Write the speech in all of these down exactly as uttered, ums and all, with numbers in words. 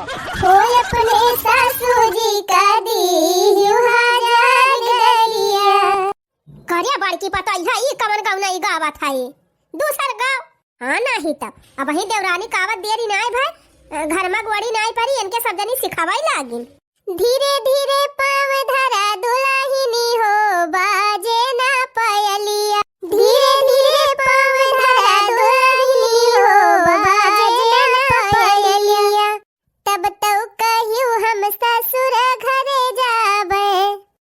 हो अपने सासू जी का दीहू हजार गलिया। करे बड़की पतोहिया, ई कवन गवना ई गावत है? दूसर गाव। हाँ, नाही तब। अबहीं देवरानी का आवत देरी नाय भय, घर मा गोड़ी नाय परी, इनके सब जनी सिखावइ लागिन। धीरे धीरे पाँव धरा दुलहिनी हो, बाजे ना पयलिया। धीरे धीरे पाँव धरा दुलहिनी हो, बाजे ना पयलिया। तब तउ कहिउ हम ससुर घरे जाबे।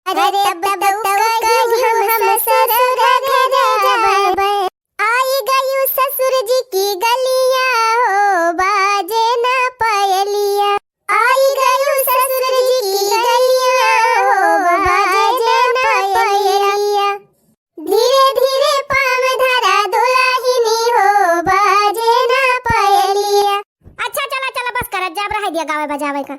अरे तब तउ कहिउ हम ससुर घरे जाबे। आई गयू ससुर जी की गलिया हो, बाजे ना पयलिया। आई गयू ससुर जी की गलिया हो, बाजे ना पयलिया। धीरे धीरे पाँव धरा दुलहिनी हो, बाजे ना पयलिया। अच्छा, चला, चला, बस करत जाब, रह दिया गावे बजावे का।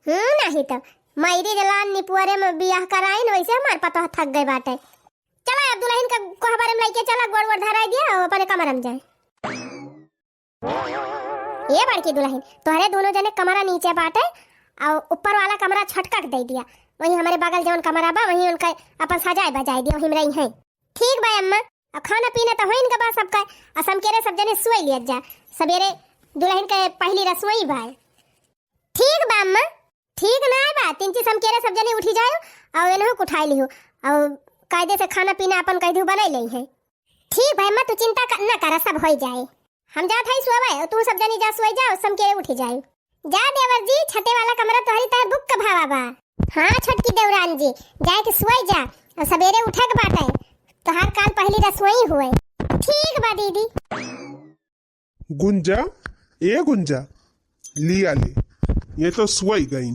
हम्म, नाही तो मइरी जलान निपुअरे मा बियाह कराइन, वइसे हमार पतोह थक गइ बाटे। चला, अब दुलहिन का कोहबरे मा लइके चला, गोड़ वोड़ धराइ दिया अउर अपने कमरा मा जाए। ए बड़की दुलहिन, तोहरे दुनो जने कमरा नीचे बाटे अउर ऊपर वाला कमरा छोटका के दइ दिया। वहीं हमरे बगल जउन कमरा बा, वहीं उनका अपन सजाए बजाए दिया, वहीं मा रहिहैं। ठीक बा अम्मा, अब खाना पीना त होइन गा बा सबका, अउर समकेरे सब जने सोइ लियत जा। सबेरे दुलहिन के पहिली रसोई बा। ठीक बा अम्मा। ठीक नाय बा, तिनची समकेरे सब जने उठी जायो, अउर इनहू के उठाइ लिहू, अउर कायदे से खाना पीना अपन कहि दिहू बनाइ लेइहैं। ठीक बा अम्मा, तू चिंता क-, न करा, सब होइ जाए। हम जात हई सोवइ, तू सब जनी जा सोइ जा, समकेरे उठी जाई। जा देवर जी, छते वाला कमरा तोहरी तार बुक का भावा बा। हाँ छोटकी देवरान जी, जाए के सोइ जा, अउर सबेरे उठे के बाटे, तोहार काल पहिली रसोई हुए। ठीक बा दीदी। गुंजा, ए गुंजा, लिया ले, ये तो सोइ गइन।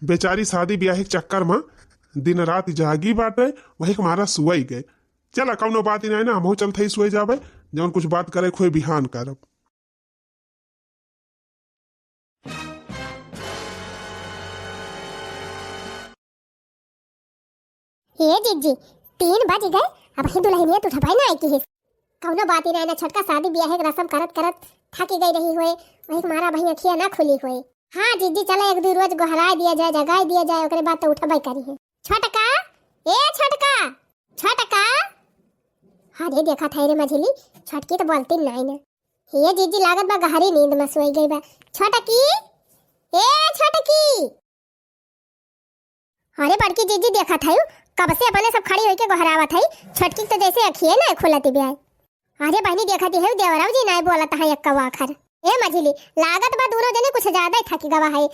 बेचारी शादी ब्याह के चक्कर मा दिन रात जागी बाटे, वही के मारा सोइ गए। चला, कउनो बात ही नाहीं ना, हमहू चलत हई सोइ जाबे, जउन कुछ बात करे के होई बिहान करब। ए जिज्जी, तीन बज गए, अबहीं दुलहिनिया तू उठबइ नाहीं किहिस। कउनो बात ही नाहीं ना छोटका, शादी ब्याह के रसम करत करत थकी गइ रही होए, वही के मारा अबहीं अँखिया ना खुली होए। हाँ जिज्जी, चला एक दुइ रोज गोहराइ दिया जाए, जगाइ दिया जाए, ओकरे बाद तो उठबइ करिहैं। छोटका, ए छोटका, छोटका। अरे देखत हई रे मझिली, छोटकी तो बोलती नाहीं ना। ए जिज्जी, लागत बा गहरी नींद मा सोइ गइ बा। छोटकी, ए छोटकी। अरे बड़की जिज्जी, देखत हई, कब से अपने सब खड़ी होइके गोहरावत हई, छोटकी के तो जइसे अँखिए नाहीं खुलत बिया। अरे बहिनी, देखत हई, देवरऊ जी नाहीं बोलत हैं एक्कउ आखर। ए मझिली, लागत बा दुनो जने कुछ ज्यादा ही थकी गवा है।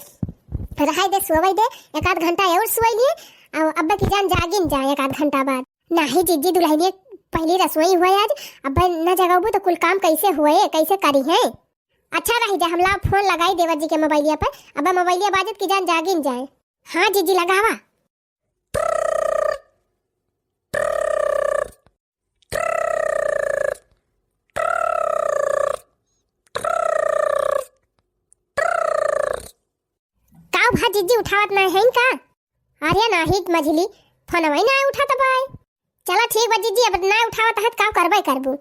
रहइ दे, सोवइ दे, एक आध घंटा अउर सोइ लिए, अउ अब्बे की जान जागिन जाए एक आध घंटा बाद। नाहीं जिज्जी, दुलहिनिया पहिली रसोई हुए आज, अब्बे न जगउबू तो कुल काम कइसे हुए, कइसे करिहैं? अच्छा रहि जा, हम लाव फोन लगाई देवर जी के मोबाइलिया पर, अब्बे मोबाइलिया बाजत की जान जागिन जाए। हाँ जिज्जी, लगावा। का भा जिज्जी, उठावत नाहीं हैं का? अरे नाहीं मझिली, फोनवइ नाहीं उठात बाय। चला ठीक बा जिज्जी, अब नाहीं उठावत है त का करबइ करबू।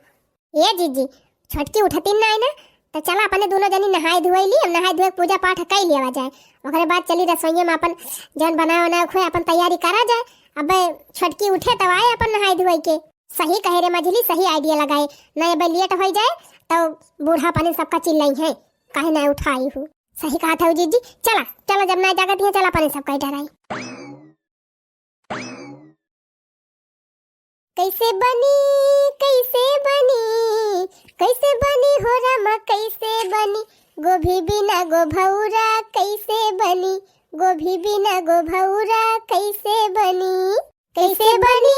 ए जिज्जी, छोटकी उठतिन नाहीं ना, त चला अपने दुनो जनी नहाइ धोइ ली, अब नहाइ धोइ के पूजा पाठ कइ लिया जाए, ओकरे बाद चली रसोइये मा अपन जउन बनाए उनाए के होए अपन तैयारी करा जाए। अब्बे छोटकी उठे तब आए अपन नहाइ धोइ के। सही कहे रे मझिली, सही idea लगाए, नाहीं अब्बे late होइ जाए तउ बूढ़ा अपने सबका चिल्लइहैं, काहे नाहीं उठाई हू। सही कहत हऊ जिज्जी, चला चला, जब नाहीं जागत हैं चला अपने सबका डराई। कइसे बनी, कइसे बनी, कइसे बनी हो रामा, कइसे बनी? गोभी बिना गोभौरा कइसे बनी? गोभी बिना गोभौरा कइसे बनी? कइसे बनी,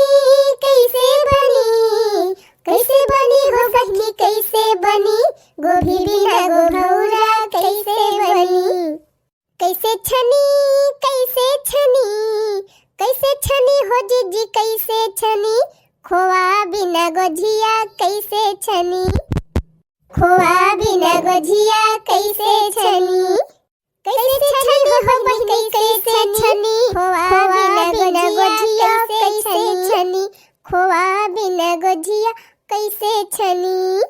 कइसे बनी, कइसे बनी हो बहिनी, कइसे बनी? गोभी बिना गोभौरा कइसे बनी? कइसे छनी, कइसे छनी, कइसे छनी हो जिज्जी, कइसे छनी? खोवा बिना गोझिया कइसे छनी? खोवा बिना गोझिया कइसे छनी? कइसे छनी हो बहिनी, कइसे छनी? खोवा बिना गोझिया कइसे छनी? खोवा बिना गोझिया कइसे छनी?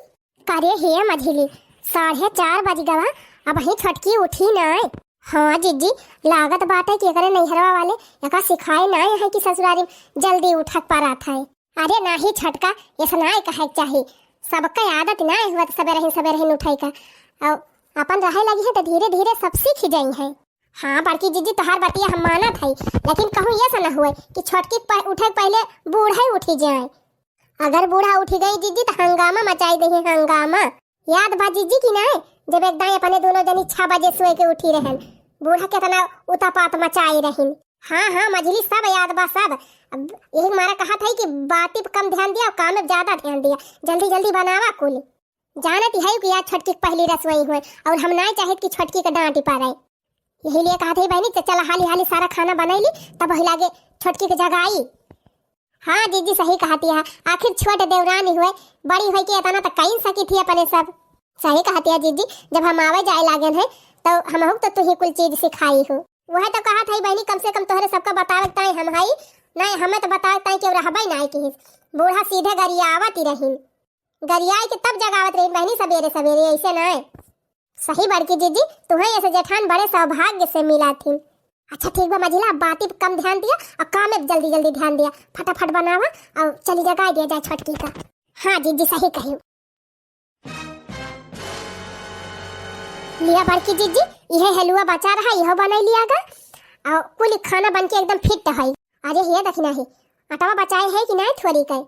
का रे हे मझिली, साढ़े चार बजि गवा, अबहीं छोटकी उठी नाय। हाँ जिज्जी, लागत बाटे कि एकरे नैहरवा वाले एका सिखाए नाय है कि ससुरारी में जल्दी उठक परत है। अरे नाही छोटका, ऐसा नाय कहे के चाही। सबके आदत नाय हुआ त सबेरही सबेरही उठे का। और अपन रहे लगी है तो धीरे धीरे सब सीख जाई है। हाँ बड़की जिज्जी, तोहार बतिया हम मानत हई, लेकिन कहूँ ये से न हुए कि छोटकी प-, उठे के पहले बूढ़ा ही उठी जाए। अगर बूढ़ा उठी गई जिज्जी तो हंगामा मचाई देही, हंगामा। याद बा जिज्जी कि नाय, जब एक दाई अपने दोनों जनी छह बजे सोए के उठी रहन, बूढ़ा कितना उतापात मचाई रहिन। हाँ हाँ मझली, सब याद बा सब। अब यही मारा कहा था कि बाती पे कम ध्यान दिया और काम में ज्यादा ध्यान दिया, जल्दी जल्दी बनावा कुल। जानत ही है कि आज छोटकी के पहली रसोई हुए और हम नाय चाहित कि छोटकी के डांटी पड़े। यही लिए कहा था बहनी, च-, चला हाली हाली सारा खाना बनाई ली, तब वही लागे छोटकी के जगाई। हाँ जिज्जी सही कहती है, आखिर छोट देवरानी हुए, बड़ी हुई के इतना तो कई सकी थी अपने सब। सही कहती है जिज्जी, जब हम आवे जाए लागेन है तो हमहू तो तू ही कुल चीज सिखाई हो। वह तो कहा था बहनी, कम से कम तोहरे सबका बतावे के ताई हम हई, नहीं हमें तो बतावे के ताई केहू रहबे नहीं किहिस। बूढ़ा सीधे गरियावत ही रहिन। गरियाई के तब जगावत रही बहनी सबेरे सबेरे, ऐसे नाय। सही बड़की जिज्जी, तुहें ऐसे जेठान बड़े सौभाग्य से मिला थी। अच्छा ठीक बा मझिला, अब बाती पे कम ध्यान दिया और काम में जल्दी जल्दी ध्यान दिया, फटाफट बनावा और चली जगाई दिया जाए छोटकी का। हाँ जिज्जी सही कही। लिया बड़की जिज्जी, यह हलवा बचा रहा, यह बनाई लिया गा और कुल खाना बन के एकदम फिट है। अरे ये देखना है, आटावा बचाए है कि नहीं थोड़ी के?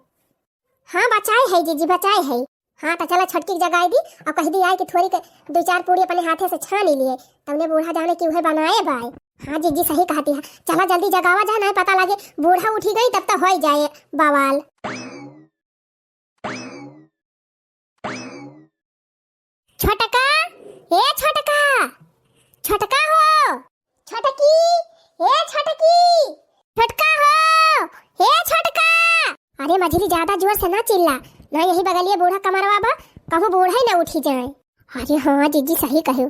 हाँ बचाए है जिज्जी, बचाए है। हाँ तो चला छोटकी के जगाए दी और कह दी आए कि थोड़ी के दो चार पूरी अपने हाथे से छान ही लिए, तबने बूढ़ा जाने कि उहे बनाए बाय। हाँ जिज्जी सही कहती है, चला जल्दी जगावा जा, नहीं पता लगे बूढ़ा उठी गई तब तो हो ही जाए बवाल। छोटका, ए छोटका, छोटका हो, छोटकी, ए छोटकी, छोटका हो, ए छोटका। अरे मझली ज्यादा जोर से ना चिल्ला, ना यही बगलिए बूढ़ा कमरवा बा, कहूँ बूढ़ा ही ना उठी जाए। अरे हाँ जिज्जी सही कहे।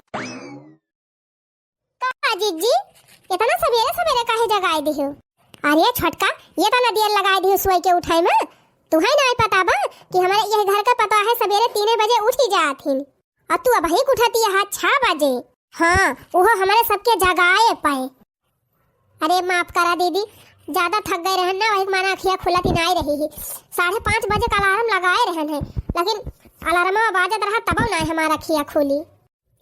का जिज्जी, इतना सबेरे सबेरे काहे जगाए दिहो? अरे छोटका, ये तना देर लगाए दिहो सोए के उठाए में। तुहई नाय पता बा कि हमारे यह घर का पता है सबेरे तीने बजे उठी जात हिन। और तू अबही उठती है छह बजे। हाँ, उहो हमारे सबके जगाए पाए। अरे माफ करा दीदी, ज्यादा थक गए रहन ना, वही माना अखिया खुलत ही नाय रही ही। साढ़े पाँच बजे का अलार्म लगाए रहन है, लेकिन अलार्मवा बाजत रहा तबो नाय हमारा अखिया खुली।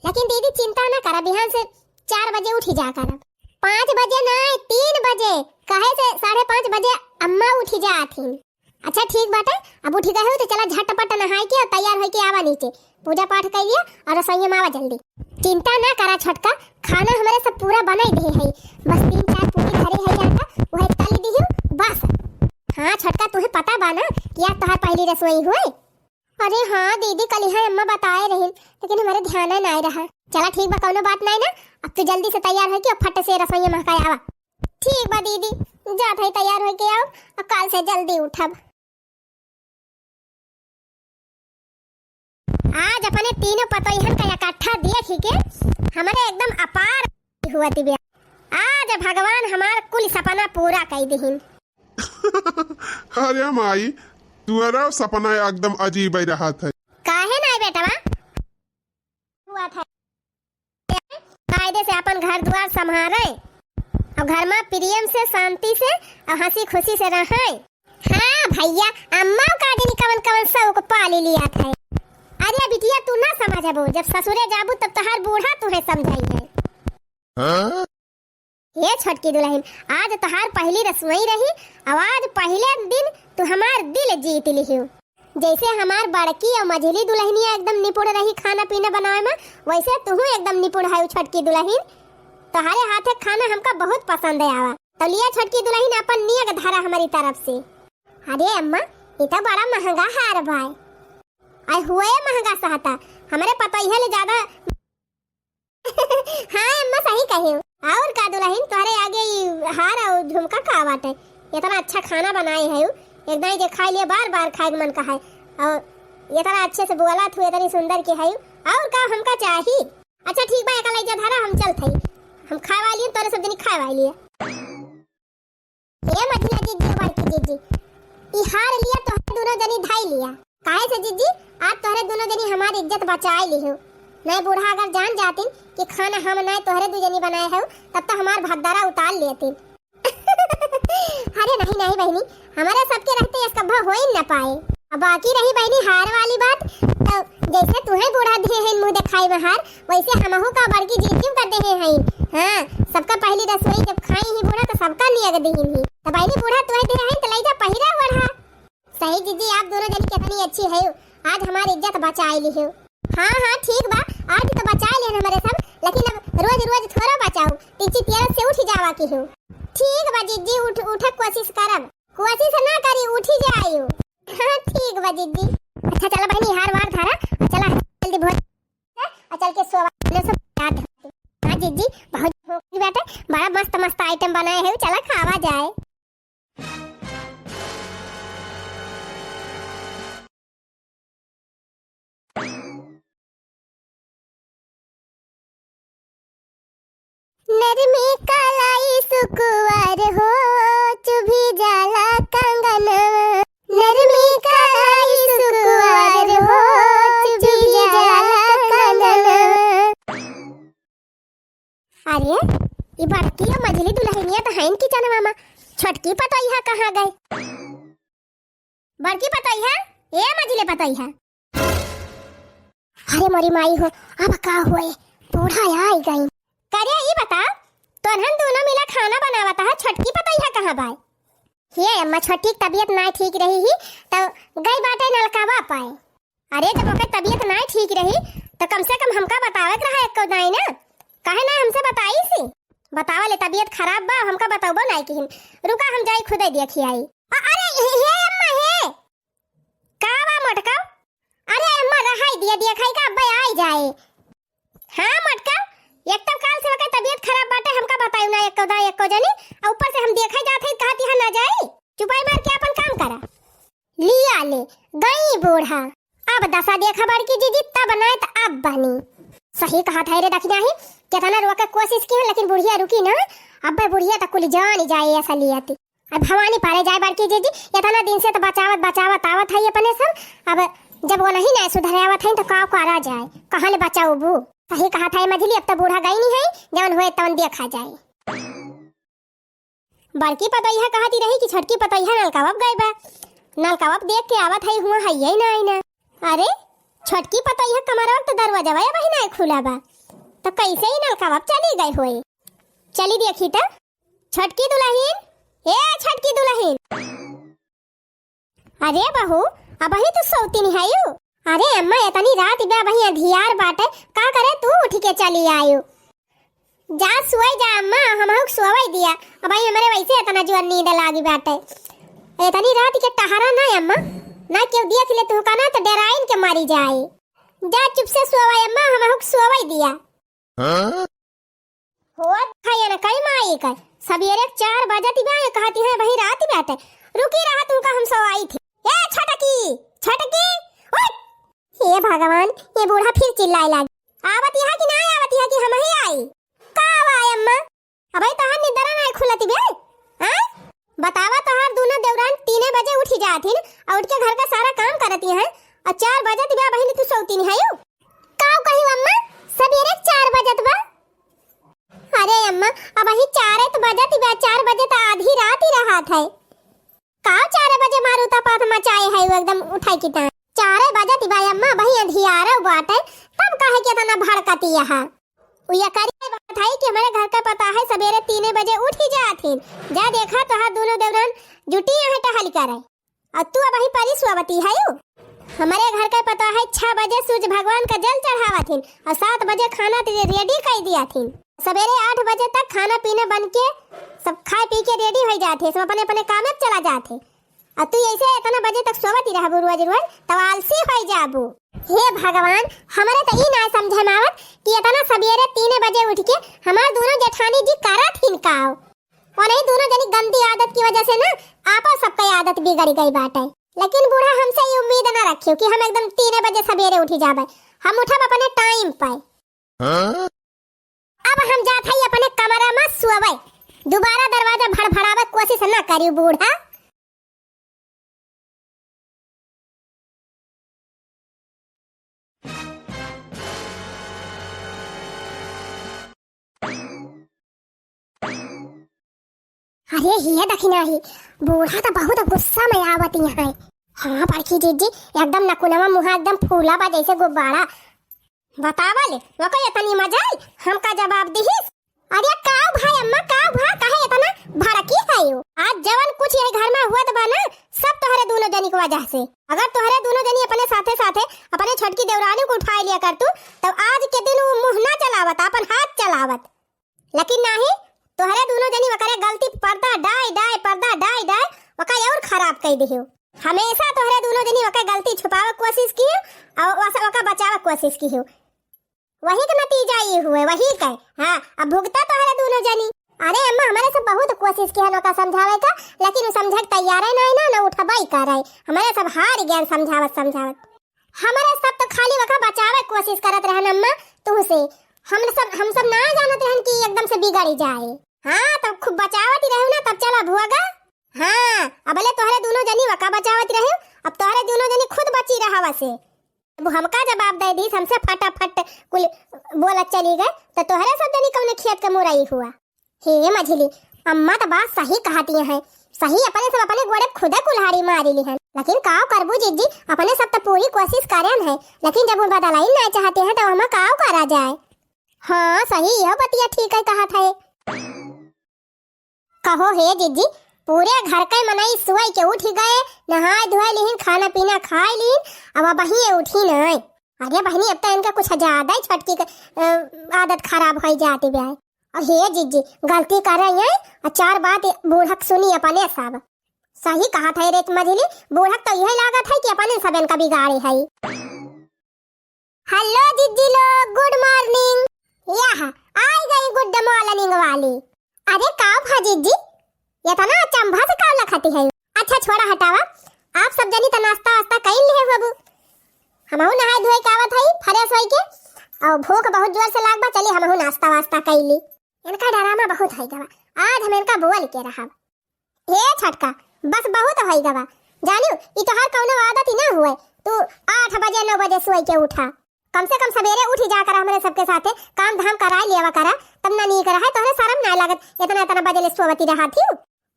लेकिन दीदी चिंता ना करा, बिहान से चार बजे उठी जा करब। पाँच बजे ना, तीन बजे, कहे से साढ़े पाँच बजे अम्मा उठी जात हिन। अच्छा ठीक बाटे, अब उठी गए हो तो चला झटपट नहाए के और तैयार होके आवा नीचे, पूजा पाठ कर लिया और रसोइया में आवा जल्दी। चिंता ना करा छोटका, खाना हमारे सब पूरा बनाई दे है, बस तीन चार पूरी धरे है आटा, वह तली दी बस। हाँ छोटका, तुहे पता बा ना कि आज तोहार पहली रसोई हुए। अरे हाँ दीदी, कल यहाँ अम्मा बताए रहिन, लेकिन हमारे ध्यान नाय रहा। चला ठीक बा, कौनो बात नाय ना, अब तू जल्दी से तैयार होके फट से रसोई में का आवा। ठीक बा दीदी, जात है तैयार होके आओ, और कल से जल्दी उठब। आज अपने तीनों पतोहियन का इकट्ठा देख के हमारे एकदम अपार हुआ दिव्या। आज भगवान हमार कुल सपना पूरा कर दिहिन। अरे माई, तुहरा सपना एकदम अजीब ही रहत है। काहे नाय बेटवा? हुआ था। कायदे से अपन घर द्वार संभारे और घर में प्रेम से, शांति से और हंसी खुशी से रहे। हाँ भैया, अम्मा का जनी कवन कवन शौक पाली लिया था। अरे बिटिया, तू ना समझबो, जब ससुरे जाबू तब तोहार बूढ़ा तुहे समझाई है। हाँ? हे छोटकी दुलहिन, आज तोहार पहली रसोई रही, और आज पहले दिन तू हमार दिल जीत लिहियो। जैसे हमार बड़की और मझली दुलहिनिया एकदम निपुण रही खाना पीना बनावे में, वैसे तुहू एकदम निपुण है छोटकी दुलहिन। तोहरे हाथे खाना हमका बहुत पसंद आवा। तो लिया छोटकी दुलहिन, अपन नियग धरा हमारी तरफ से। अरे अम्मा, ये तो बड़ा महंगा हार बाय। आय हुए महंगा सहता, हमारे पतोहिया ले ज्यादा। हाँ अम्मा, सही कहे हो। और का दुलहिन, तोहरे आगे ई हार और झुमका का बाटे? इतना अच्छा खाना बनाए है, एक दाई जे खाए लिए बार बार खाए के मन का है, और इतना अच्छे से बोला थू, इतनी सुंदर के है, और का हमका चाही? अच्छा ठीक बा, एका लइजा धरा, हम चलत हई, हम खाए वाली हैं, तोरे सब जनी खाए वाली है। ए मझिला जीजी, बड़की जीजी, ई हार लिया, तोहरे दोनों जनी धाई लिया। काहे से जीजी, आज तोहरे दोनों जनी हमार इज्जत बचाए लिहो। नहीं बूढ़ा अगर जान जातिन कि खाना हम नहीं तोहरे दू जनी बनाए हउ, तब तो हमार भद्दरा उतार लेतिन। अरे नहीं, नहीं बहिनी, हमरे सबके रहते ये सब कभो होइ न पाए। अब बाकी रही बहिनी हार वाली बात, तो जैसे तुहें बूढ़ा दिहे हैं मुँह देखाई में हार, वैसे हमहू का बड़की जीजू का देहे हैं। हाँ, सबका पहली रसोई जब खाई ही बूढ़ा तो सबका नियग दिहिन ही। तो बहिनी बूढ़ा तुहें दिहे हैं तो लई जा पहिरा ओढ़ा। सही जीजी, आप दोनों जनी कितनी अच्छी है, आज हमारी इज्जत बचाई ली हो। हाँ हाँ ठीक बा, आज तो बचाई लेन हमरे सब, लेकिन अब रोज रोज थोड़ा बचाओ, तिची तेरह से उठ जावा की हो। ठीक बा जीजी, उठ उठे कोशिश करब। कोशिश ना करी, उठी जायु। हाँ, ठीक बा जीजी। अच्छा, चला बहिनी, हार वार धरा, और चला जल्दी भोज, और चल के सोवा, ले सब याद है। हाँ जीजी, बहुत भूख लगी बाटे, बड़ा मस्त मस्त item बनाए है, चला खावा जाए। नरमी कलाई सुकुवार हो, चुभी जाला कंगनवा। नरमी कलाई सुकुवार हो, चुभी जाला कंगनवा। अरे, ई बड़की या मझली दुलहिनिया त हइन किचनवा मा, छोटकी पतोहिया कहाँ गए? बड़की पतोहिया, ए मझिले पतोहिया। अरे मोरी माई हो, अब का होए, बूढ़ा आई गई। करे ई बता, तोहन दोनों मिला खाना बनावत है, छोटकी पतोहिया कहाँ बाय? हे अम्मा, छोटकी की तबीयत ना ठीक रही ही, तो गई बाटे नलकावा पाए। अरे जब ओकर तबीयत ना ठीक रही, तो कम से कम हमका बतावे के रहा एको दाई ना, काहे ना हमसे बताई सी? बतावा ले, तबीयत खराब बा, हमका बतौबो नाई किहिन। रुका, हम जाई खुदे देखी आई। अ-, अरे, हे, हे अम्मा, हे। का बा मोटका? अरे अम्मा, रहाई दिया, दिया खाई का, अब्बे आई जाए। हाँ मोटका, एक तो काल से ओकर तबीयत खराब बाटे, हमका बताई ना एको दा, एको जनी, आ ऊपर से हम देखे जात हई, कहत यहाँ ना जाई। चुपाई मार के अपन काम करा। लिया ले, गई बूढ़ा। अब दशा देखा बड़की जीजी, तब नाय त अब बनी। सही कहत है रे दखिनाही, केतना रोके कोशिश किहे, लेकिन बुढ़िया रुकी ना। अब्बे बुढ़िया त कुल जानी जाए असलियत। अब भवानी पारे जाए बड़की जीजी, एतना दिन से त बचावत बचावत आवत है अपने सब। अब जब वो नहीं ना सुधरे आवत है तो का करा जाए, कहाँ ले बचाउबू? सही कहत है मझली, अब त बूढ़ा गई नहीं है, जवन होए तवन देखा जाए। बड़की पतोहिया कहती रही कि छोटकी पतोहिया नलकावा प गई बा, नलकावा प देख के आवत है, हुआ है यही ना आई ना। अरे, छोटकी पतोहिया कमरवा क तो दरवाजा अबही ना खुला बा, तो कैसे ही नलकावा प चली गई होई? चली देखी तो। छोटकी दुलहिन, ए छोटकी दुलहिन। अरे बहू, अबही तू सौतीन हयू? अरे अम्मा, एतनी रात बा, अबही अंधियार बाटे, का करे तू उठ के चली आयू? जा सोई जा अम्मा, हमहू के सोवई दिया। अबही हमरे वैसे एतना जोर नींद लागी बाटे। एतनी रात के टहरा ना अम्मा, ना केहू देख ले तुहका ना तो डेराइन के मरी जाए। जा चुप से सोवा अम्मा, हमहू के सोवई दिया। हाँ? होत है ना कई माई का, सबेरे चार बजत बा, ये कहती है अबही रात बाटे। रुकी रहा, तुहका हम सोवाई थी। ए छोटकी, छोटकी, उठ। हे भगवान, ये बूढ़ा फिर चिल्लाए लागी। आवत यहाँ कि ना आवत यहाँ कि हमही आई? का आवा अम्मा? अबही तोहार निद्रा नाय खुलत बे? हाँ? बतावा, तोहार दूनो देवरान तीने बजे उठी जाथिन, और उठ के घर का सारा काम करती हैं, और चार बजत बा, अबही तू सौतीन हयू? काव कही अम्मा, सबेरे चार बजत बा। अरे अम्मा, अबही चारे त बजत बा, चार बजे त आधी रात ही रहत है। काव चारे बजे मारू तपात मचाए है वो एकदम उठाई की तान। चारे बजत बा अम्मा, अबही अंधियारा बाटे, तब काहे के एतना भड़कती यहाँ? उ ये करी बात है कि हमरे घर का पता है, सबेरे तीने बजे उठी जाथिन। जा देखा, तोहार दूनो देवरान जुटी यहाँ टहल करे। और तू अबही परी सोवती हयू? हमरे घर का पता है, छह बजे सूरज भगवान का जल चढ़ावत हिन और सात बजे खाना ते ready कर दिया थिन। सबेरे आठ बजे तक खाना पीना बन के सब खाए पी के ready हो जात है, सब अपने अपने काम में चला जात है। और तू ऐसे एतना बजे तक सोवती रहबू रोज रोज, तब आलसी हो जाबू। हे भगवान, हमरे तो ई ना समझ में आवत कि एतना सबेरे तीने बजे उठ के हमार दूनो जेठानी जी करत हिन काव। और नहीं, दूनो जनी गंदी आदत की वजह से ना आपन सबके आदत बिगड़ गई बाटे। लेकिन बूढ़ा हमसे ये उम्मीद ना रखियो कि हम एकदम तीने बजे सबेरे उठी जाबे। हम उठब अपने time पे। हाँ? अब हम जात हई अपने कमरा में सोवे। दोबारा दरवाजा भड़भड़ावे कोशिश ना करियो बूढ़ा। अरे हिया देखी नाही, बूढ़ा त बहुत गुस्सा में आवत यहाँ है। हाँ बड़की जिज्जी, एकदम नकुनवा मुहा एकदम फूला बा जैसे गुब्बारा। बतावा ले, वका इतनी मजा आई, हमका जवाब दिहिस। अरे काव भाई अम्मा, काव भा, काहे इतना भड़की है हो? आज जवन कुछ यही घर में हुआ बा ना, सब तोहरे दोनों जनी के वजह से। अगर तोहरे दोनों जनी अपने साथे साथे अपने छोटकी देवरानी को उठाए लिया कर तू, तब आज के दिन वो मुंह ना चलावत, अपन हाथ चलावत। लेकिन नाही, तोहरे दोनों जनी वकरे गलती पर्दा डाय डाय, पर्दा डाय डाय, वका और खराब कई दिहियो। हमेशा तोहरे दोनों जनी वका गलती छुपावे कोशिश किहियो और वस-, वका बचावे कोशिश किहियो। वही के नतीजा ई हुए, वही के। हाँ, अब भुगता तोहरे दोनों जनी। अरे अम्मा, हमरे सब बहुत कोशिश किहन वका समझावे का, लेकिन उ समझे के तैयार है नहीं ना, ना उठबई करे। हमरे सब हार गए समझावत समझावत। हमरे सब तो खाली वका बचावे के कोशिश करत रहन अम्मा, तू से। हम सब, हम सब ना जानत रहन कि एकदम से बिगड़ जाए। हाँ, तब खूब बचावत ही रहू ना, तब चला भुआगा। हाँ, अबले तोहरे दोनों जनी वका बचावत रहू, अब तोहरे दोनों जनी खुद बची रहा वसे। अब हमका जवाब दे दी, हमसे फटाफट कुल बोलत चली गए, तो तोहरे सब जनी कौने खेत के मुरई हुआ। हे मझिली, अम्मा तो बात सही कहती हैं, सही अपने सब अपने गोड़े खुदे कुल्हाड़ी मारी लिहन। लेकिन काव करबू जिज्जी, अपने सब तो पूरी कोशिश करन है, लेकिन जब वो बदलाई ना चाहते हैं तो हम काव करा जाए। हाँ सही, यह बतिया ठीक है कहत है। कहो हे जिज्जी, पूरे घर के मनई सुअई के उठ गए, नहाए धोए लिहिन, खाना पीना खाए लिहिन, अब अबहीं ये उठी नाय। अरे बहिनी, अब तो इनका कुछ ज्यादा ही छोटकी के, अ, आदत खराब होई जाती बे। और हे जिज्जी, गलती कर रही है, और चार बात बूढ़क सुनी अपने सब। सही कहत है रे मझिली, बूढ़क तो यही लागत है कि अपने सब इनका बिगाड़े है। हेलो जिज्जी लोग, गुड मॉर्निंग। यह आई गई गुड मॉर्निंग वाली। अरे का भा जिज्जी, इतना अचंभा से का लखती है? अच्छा छोड़ा हटावा, आप सब जनी त नाश्ता वास्ता कई लिहे होबू। हमहू नहाए धोए के आवत हई फ्रेश होई के, और भूख बहुत जोर से लाग बा, चली हमहू नाश्ता वास्ता कई ली। इनका डरामा बहुत है गवा, आज हम इनका बोल के रहब। हे छोटका, बस बहुत होई गवा। जानियो, ई तोहार कौनो आदत ही ना हुए। तू आठ बजे, नौ बजे सोई के उठा। कम से कम सवेरे उठी जा करा, हमरे सबके साथे काम धाम कराए लेवा करा, तब ना नीक रहे। तोहरे शरम ना लागत, इतना, इतना बजे ले सोवती रहा थी।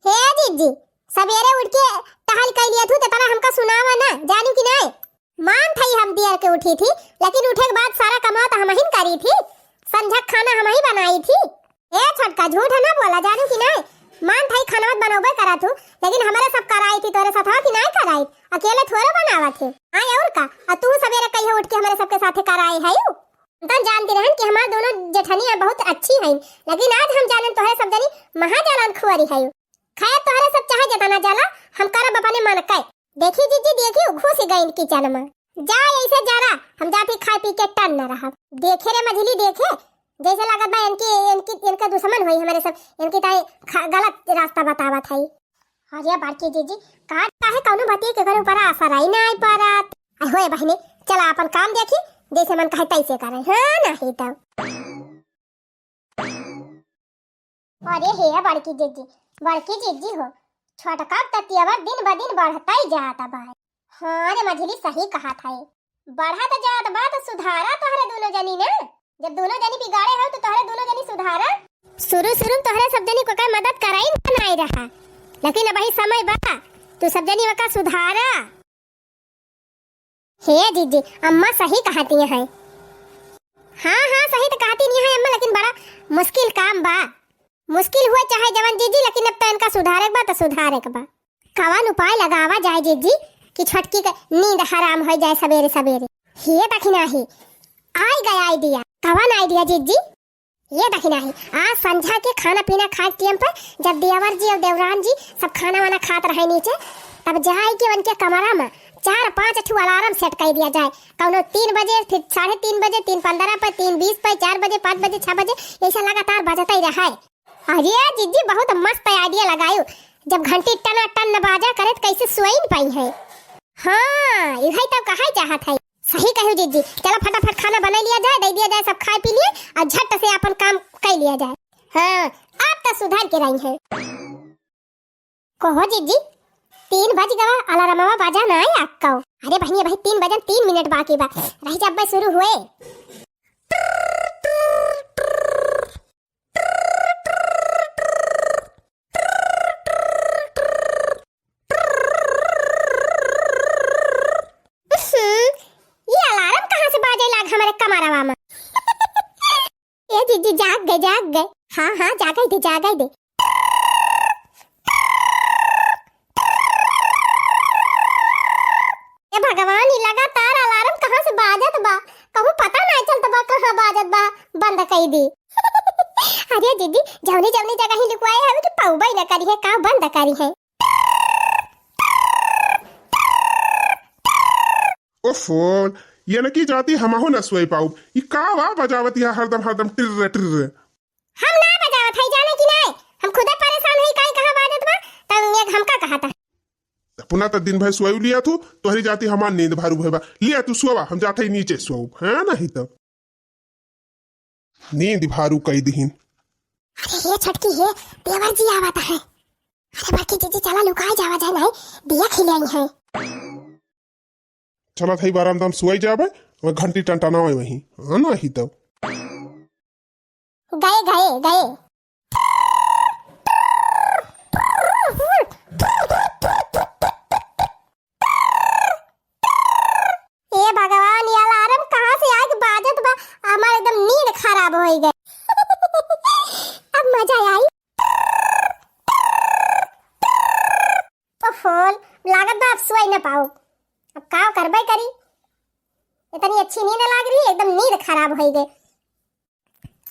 हे जिज्जी, सवेरे उठ के टहल कई लिया थू, तो इतना हमका सुनावा ना, जानियो कि नाय? मान थई हम दियर के उठी थी, लेकिन उठे के बाद सारा कमवा तो हमहिन करी थी, संझक खाना हमही बनाई थी। ए छोटका, झूठ ना बोला, जानू कि नाय? मान थई खाना मत बनौबे करा थू, लेकिन हमरे सब कराई थी तोरे साथवा कि नाय कराई? अकेले थोड़े बनावा थे। हाँ और का, आ तू सवेरे कहिए उठ के हमरे सबके साथे कराए है। हम तो जानती रहन कि हमार दोनों जेठनिया बहुत अच्छी हैं, लेकिन आज हम जानन तोहरे सब जनी महाजलन खुआरी है। खैर, तोहरे सब चाहे जितना जाला, हम करब अपने मन के। देखी जिज्जी, देखी, उ घुस गई किचन में। जा, ऐसे जरा, हम जाती खाए पी के टन न रहब। देखे रे मझिली, देखे, जैसे लागत बा इनकी, इनकी, इनका दुश्मन होई हमरे सब, इनकी ताई खा-, गलत रास्ता बतावत है। अरे बड़की जिज्जी, का, काहे कौनो बतिया के करे ऊपर असर आई ना आई परत। आई होए बहिनी, चला अपन काम देखी, जैसे मन कहे तैसे करे। हाँ, नहीं तो। अरे हे बड़की जिज्जी, बड़की जिज्जी हो, छोटका के तेवर दिन ब दिन बढ़ता ही जात बा। हाँ रे मझिली, सही कहत है, बढ़त जात बा तो सुधारा तोहरे दोनों जनी ना। जब दोनों जनी बिगाड़े हो तो तोहरे दोनों जनी सुधारा। शुरू शुरू में तोहरे सब जनी को का मदद कराई ना नाई रहा, लेकिन अब ही समय बा, तू सब जनी वका सुधारा। हे जिज्जी, अम्मा सही कहती हैं। हाँ, हाँ, सही तो कहती नहीं है अम्मा, लेकिन बड़ा मुश्किल काम बा। मुश्किल हुए चाहे जवन जिज्जी, लेकिन अब तो इनका सुधारे के बा, तो सुधारे के बा। कवन उपाय लगावा जाए जिज्जी कि छोटकी के नींद हराम हो जाए सवेरे सवेरे? हे दखिना ही, आई गया आइडिया। कवन आइडिया जिज्जी? ये देखी नाही, आज संझा के खाना पीना खाए के टाइम पर जब देवर जी और देवरान जी सब खाना वाना खात रहे नीचे, तब जाए के उनके कमरा में चार पाँच ठो अलार्म सेट कर दिया जाए। कौनो तीन बजे, फिर साढ़े तीन बजे, तीन पन्द्रह पर, तीन बीस पर, चार बजे, पाँच बजे, छह बजे, ऐसा लगातार बजता ही रहे। अरे जिज्जी, बहुत मस्त आइडिया लगायो। जब घंटी टना टन बाजा करे तो कैसे सोई न पाई है। हाँ, इहे तो कहा चाहत है। सही कहू जिज्जी, चला फटाफट खाना बना लिया जाए, दे दिया जाए, सब खाए पी लिए और झट से अपन काम कर लिया जाए। हाँ, आप तो सुधर के रही हैं। कहो जिज्जी, तीन बज गवा, अलार्मवा बाजा ना आया कहो। अरे बहनी, भाई तीन बजन तीन मिनट बाकी बा, रही जब शुरू हुए। जीजी जाग गए, जाग गए। हाँ, हाँ, जागै दे, जागै दे। ए भगवान, ई लगातार alarm कहाँ से बाजत बा? कहूँ पता नाहीं चलत बा, कहाँ बाजत बा। बंद कइ दी। अरे जीजी, जौनी जौनी जगह ही लुकवाए हवे कि पउबे न करी है, का बंद करी है? ओफो, ये न की जाती हमहू न सोई पाउब। ई का बा बजावत है हरदम हरदम टिर्र टिर्र? हम ना बजावत हई, जाने कि नाहीं? हम खुदे परेशान हई, काई कहाँ बाजत बा, तब ये हमका कहत है। अपना त दिन भर सोई लिया थू, तोहरी जाती हमार नींद भारू भय बा। लिया तू सोवा, हम जात हई नीचे सोउब, है नहीं तब। नींद भारू कइ दिहिन। अरे हे छोटकी हे, देवर जी आवत है। अरे बड़की जीजी, चला लुकाई जावा जाए, नाहीं दिया खिले आई है। चला थाई बरामदा में सोई जाबे, वह घंटी टंटनावे वहीं, है नहीं तब। गए, गए, गए। ए भगवान, ये alarm कहाँ से आके बाजत बा? हमार एकदम नींद खराब होइ गए। अब मजा आई। ओफो, लागत बा अब सोई न पाउब। अब का करबे करी? इतनी अच्छी नींद लाग रही, एकदम नींद खराब होइ गए।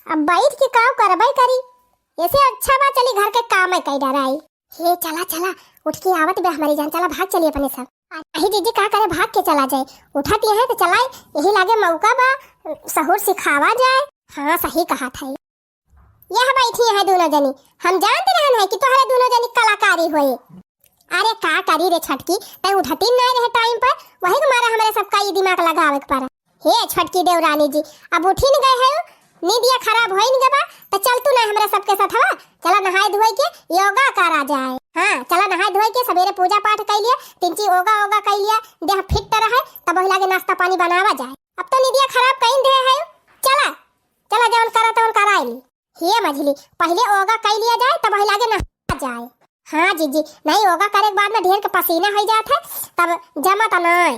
अब बैठ के का करबे करी? ऐसे अच्छा बा, चली घर के काम कइ डराई। हे चला, चला, उठ के आवत बे हमरी जान, चला भाग चली अपने सब। अरे जीजी, का करे, भाग के चला जाए? उठत ये है तो चलाई, यही लागे मौका बा, सहूर सिखावा जाए। हाँ, सही कहत है। यह बैठी है दोनों जनी, हम जानते रहन है कि तोहरे दोनों जनी कलाकारी होए। अरे का करी रे छोटकी, तै उठती नाहीं रहे time पर, वही के मारे हमरे सबका ई दिमाग लगावे के पड़ा। हे छोटकी देवरानी जी, अब उठी न गए है, नींदिया खराब होइन गबा, त चल तू नाहीं हमरे सबके साथ हवा, चला नहाए धोए के योगा करा जाए। हाँ, चला नहाए धोए के सबेरे पूजा पाठ कइ लिया, तिनची योगा वोगा कइ लिया, देह fit रहे, तब वही लागे नाश्ता पानी बनावा जाए। अब तो नींदिया खराब कइन दे है, चला, चला जवन करा तवन कराए ली। हे मझली, पहिले योगा कइ लिया जाए, तब वही लागे नहा जाए। हाँ जीजी, नाहीं योगा करे के बाद में ढेर के पसीना होइ जात है, तब जमा त नाहीं।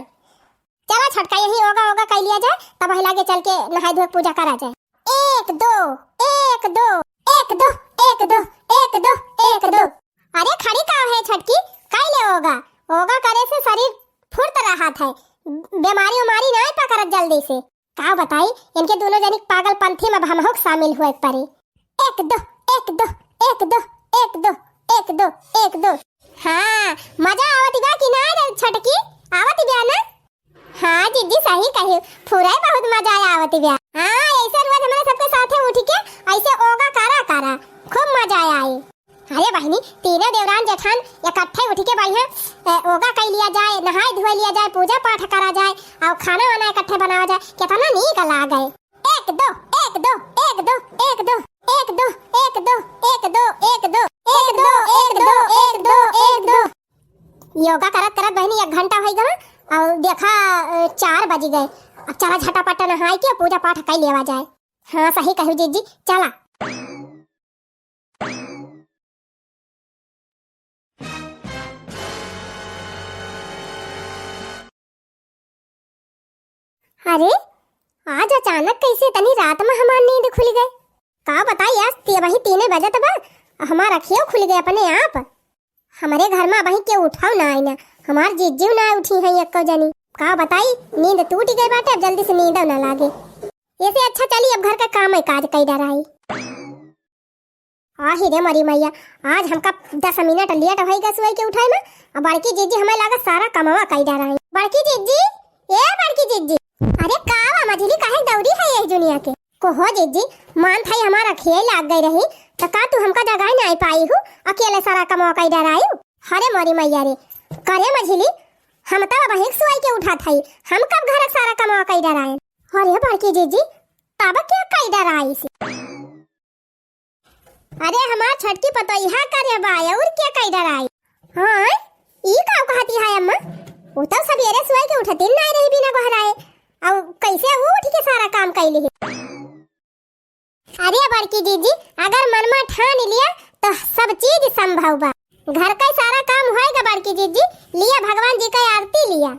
चला छोटका, यही योगा वोगा कइ लिया जाए, तब वही लागे चल के नहाए धोए के पूजा करा जाए। एक, दो, एक, दो, एक, दो, एक, दो, एक, दो, एक, दो। अरे खड़ी का है छोटकी, कइ ले योगा। योगा करे से शरीर फुर्त रहत है, बीमारी उमारी नाहीं पकड़त जल्दी से। का बताई, इनके दोनों जनी के पागलपंथी में अब हमहू के शामिल हुए के पड़ी। एक, दो, एक, दो, एक, दो, एक, दो, एक, दो, एक, दो। हाँ, मजा आवत बा कि नाहीं रे छोटकी? आवत बा ना? हाँ जीजी, सही कही, पूरा बहुत मजा आवत बा। हाँ, ऐसे रोज हमरे सबके साथे उठ के ऐसे योगा करा करा, खूब मजा आई। अरे बहिनी, तीनों देवरान जेठान इकट्ठे उठ के बढ़िया, ए, योगा कइ लिया जाए, नहाए धोए लिया जाए, पूजा पाठ करा जाए, और खाना वाना इकट्ठे बनावा जाए, कितना नीक लागे। एक, दो, एक, दो, एक, दो, एक, दो, एक, दो, एक, दो, एक, दो, एक, दो, एक, दो, एक, दो, एक, दो, एक, दो। योगा करत करत बहिनी एक घंटा होइ गवा, और देखा, अ, चार बज गए। अब चला झटापट नहाए के पूजा पाठ कइ लेवा जाए। हाँ, सही कहू जीजी, चला। अरे, आज अचानक कैसे इतनी रात में हमार नींद खुल गए? का बताई, आज ते वही तीने बजत बा, हमार अखियो खुल गए अपने आप। हमरे घर में अबहीं केहू उठाव ना आई ना, हमार जीजियो ना उठी हैं एको जनी। का बताई, नींद टूट गई बाटे, अब जल्दी से नींदो ना लागे। ऐसे अच्छा चली, अब घर का काम है, काज कई डराई। आही रे मरी मैया, आज हमका दस मिनट लेट होई गए सोई के उठाई में, अब बड़की जीजी हमें लागत सारा कमवा कई डराई। बड़की जीजी, ए बड़की जीजी, अरे का वा मझली, काहे दौरी है यही दुनिया के? कहो जीजी, मान थाई हमार अखिए लाग गई रही, त का तू हमका जगाए नाई पाई हू? अकेले सारा कमवा कई डराई हू? अरे मोरी मैया रे, करे मझिली, हम तब वहीं सोई के उठा थाई, हम कब घर सारा कमवा कई डराए? अरे बड़की जीजी, तब क्या कई डराई से? अरे हमार छोटकी पतोहिया करे बा, और क्या कई डराई? हाँ, ई का कहती है अम्मा? वो तो सवेरे सोई के उठती नाई रही बिना गोहराए, और कैसे वो उठ के सारा काम कैली है? अरे बड़की जीजी, अगर मन में ठान लिया तो सब चीज संभव बा। घर का सारा काम होएगा बड़की जीजी। लिया भगवान जी का आरती लिया।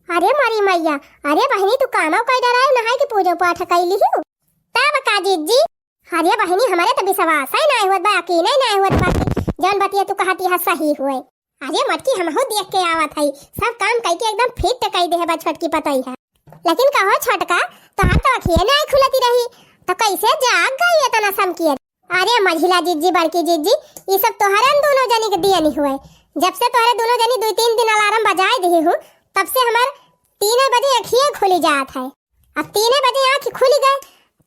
अरे मोरी मैया, अरे बहिनी तू कामो कई डराए, नहाए के पूजा पाठ कई ली हूँ। तब का जीजी? अरे बहिनी, हमरे त विश्वास है नाहीं होत बा, यकीन है नाहीं होत बा कि जौन बतिया तू कहती है सही होए। अरे मटकी, हमहू देख के आवत हई, सब काम कई के एकदम फिट कई देहे बा छोटकी पतई है। लेकिन कहो छोटका, तोहार तो अखिए नाहीं खुलती रही, तो कैसे जाग गई इतना समकिए? अरे मझिला जिज्जी, बड़की जिज्जी, ई सब तोहरे न दोनों जनी के दियनी हुए। जब से तोहरे दोनों जनी दुई तीन दिन अलार्म बजाए दिही हूँ, तब से हमार तीने बजे अखिए खुली जात है। अब तीने बजे आँख खुली गए,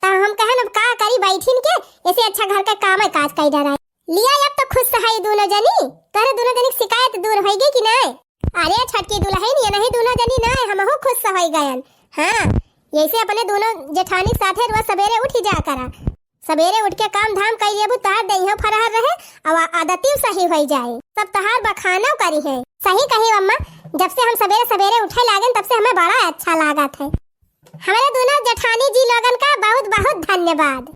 त हम कहन अब का करी बैठिन के, ऐसे अच्छा घर का काम है काज कई डराए। लिया, अब तो खुश है दोनों जनी, तोहरे दोनों जनी की शिकायत दूर होई गई कि नाहीं? अरे छोटकी दुल्हन, ये नहीं दोनों जनी नाहीं, हमहू खुश होई गयन। हाँ, ऐसे अपने दोनों जेठानी साथे रोज सवेरे उठी जा करा। सवेरे उठ के काम धाम कई लेबू, तोहार देहियो फरहर रहे, और आ-, आदतियो सही होई जाए। सब तोहार बखानो करी है। सही कही अम्मा, जब से हम सवेरे सवेरे उठे लागेन, तब से हमें बड़ा अच्छा लागत है। हमारे दोनों जेठानी जी लोगन का बहुत बहुत धन्यवाद।